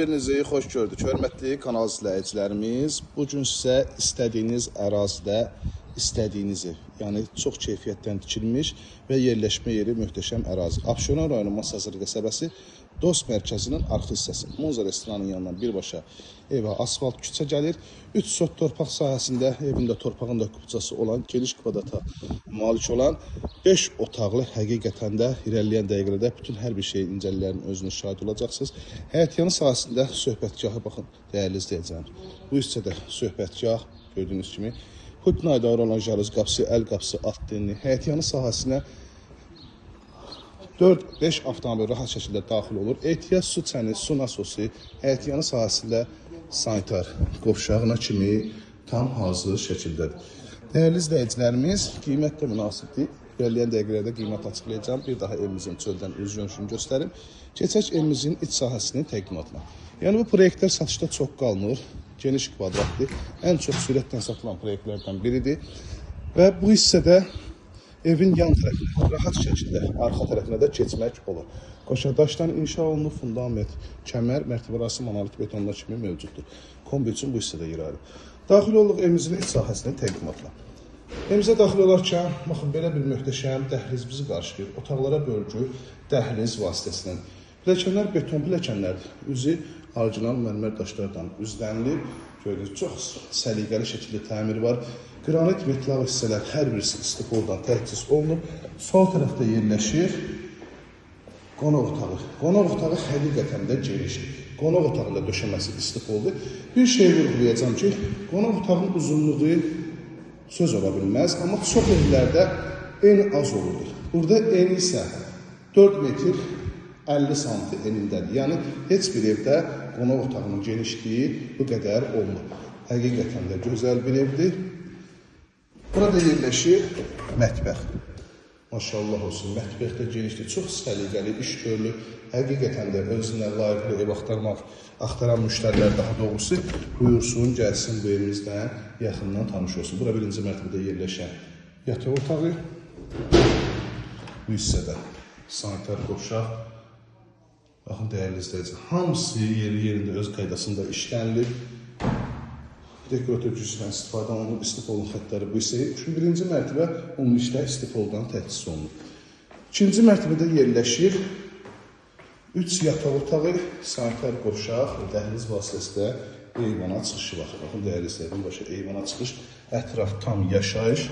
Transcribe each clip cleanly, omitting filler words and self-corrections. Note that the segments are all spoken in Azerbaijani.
Birinizi xoş gördük, hörmətli kanal izləyicilərimiz. Bu gün sizə istədiyiniz ərazidə istədiyiniz ev, yəni çox keyfiyyətdən tikilmiş və yerləşmə yeri möhtəşəm ərazi. Abşeron rayonu Masazır qəsəbəsi Dost mərkəzinin arxa hissəsi. Monza restoranının yanından birbaşa evə asfalt küçə gəlir. 3 sot torpaq sahəsində evində torpağın da kupçası olan, geniş kvadrata malik olan 5 otaqlı, həqiqətən də irəliləyən dəqiqələrdə bütün hər bir şeyin incəliklərinin özünü şahid olacaqsınız. Həyətyanı sahəsində söhbətgahı baxın, dəyərli izləyicilər. Bu hissədə söhbətgah gördüyünüz kimi Pultuna dair olan jalüz qapısı, əl qapısı, alt denli. Həyətyanı sahəsinə 4-5 avtomobil rahat şəkildə daxil olur. Ehtiyac su çəni, su nasosu həyətyanı sahəsində sanitar qovşağına kimi tam hazır şəkildədir. Dəyərli izləyicilərimiz, qiymət də münasibdir. İrəliləyən dəqiqələrdə qiymət açıqlayacağam. Bir daha evimizin çöldən üz görünüşünü göstərim. Keçək evimizin iç sahəsinin təqdimatına. Yəni bu proyektlər satışda çox qalmır. Geniş kvadratdır. Ən çox sürətlə satılan proyektlərdən biridir. Və bu hissədə evin yan tərəfinə, rahat şəkildə arxa tərəfinə də keçmək olur. Qoşa daşdan inşa olunub, fundament, kəmər, mərtəbəarası monolit betonlar kimi mövcuddur. Kombi üçün bu hissədə yer ayrılıb. Daxil olduq evimizin iç sahəsinin təqdimatına. Evimizə daxil olarkən, baxın, belə bir möhtəşəm dəhliz bizi qarşılayır. Otaqlara bölgü dəhliz vasitəsilə. Pilləkənlər beton pilləkənlərdir. Üzü orijinal mərmər daşlardan üzlənilib. Gördüyünüz çox səliqəli şəkildə təmir var. Qranit metlaq hissələr hər birisi istifoldan təchiz olunub. Sol tərəfdə yerləşir qonaq otağı. Qonaq otağı həqiqətən də genişdir. Qonaq otağında döşəməsi istifoldur. Bir şey vurğulayacağam ki, qonaq otağının uzunluğu söz ola bilməz, amma çox evlərdə eni az olurdu. Burada eni isə 4 metr 50 santi enindədir. Yəni heç bir evdə qonaq otağının genişliyi bu qədər olmur. Həqiqətən də gözəl bir evdir. Burada yerləşir mətbəx. Maşallah olsun, mətbəx də genişdir. Çox səliqəli iş görülür. Həqiqətən də özünə layiqli ev axtaran müştərilər daha doğrusu buyursun, gəlsin bu evimizdən yaxından tanış olsun. Bura birinci mərtəbədə yerləşən yataq otağı. Bu hissədə sanitar qovşaq. Baxın, dəyərli izləyicilər, hamısı yeri yerində öz qaydasında işlənilib. Dekorativ gücdən istifadə olunub, istifolun xəttləri bu hissəyə. Çünki birinci mərtəbə ümumilikdə istifoldan təchiz olunub. İkinci mərtəbədə yerləşir 3 yataq otağı, sanitar qovşaq və dəhliz vasitəsilə eyvana çıxışı var. Baxın, dəyərli izləyicilər, başa eyvana çıxış, ətraf tam yaşayış.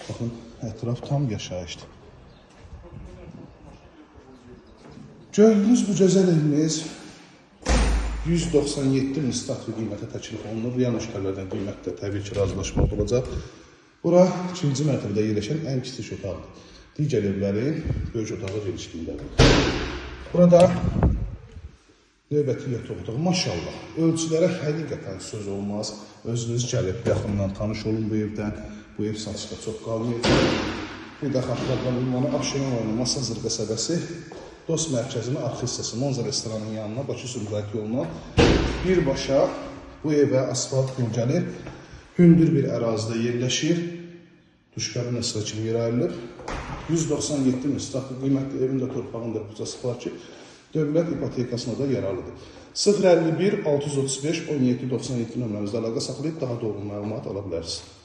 Baxın, ətraf tam yaşayışdır. Gördüyünüz bu gözəl evimiz 197 min statü qiymətə təklif olunur. Real müştərilərdən qiymətdə təbii ki, razılaşmaq olacaq. Bura ikinci mərtəbədə yerləşən ən kiçik otaqdır. Digər evlərin böyük otağı genişliyindədir. Burada növbəti yataq otağı. Maşallah, ölçülərə həqiqətən söz olmaz. Özünüz gəlib yaxından tanış olun bu evdən. Bu ev satışda çox qalmayacaq. Bir də xatırladıram, ünvanı Abşeron rayonu Masazır qəsəbəsi Dost mərkəzinin arxa hissəsi, Monza restoranının yanına, Bakı-Sumqayıt yoluna birbaşa bu evə asfalt yol gəlir. Hündür bir ərazidə yerləşir. Duşkabin sıra kimi yer ayrılıb. 197 min statü qiymətli evin də torpağın da pucası var ki, dövlət ipotekasına da yararlıdır. 051 635 17 97 nömrəmizdə əlaqə saxlayıb daha doğru məlumat ala bilərsiniz.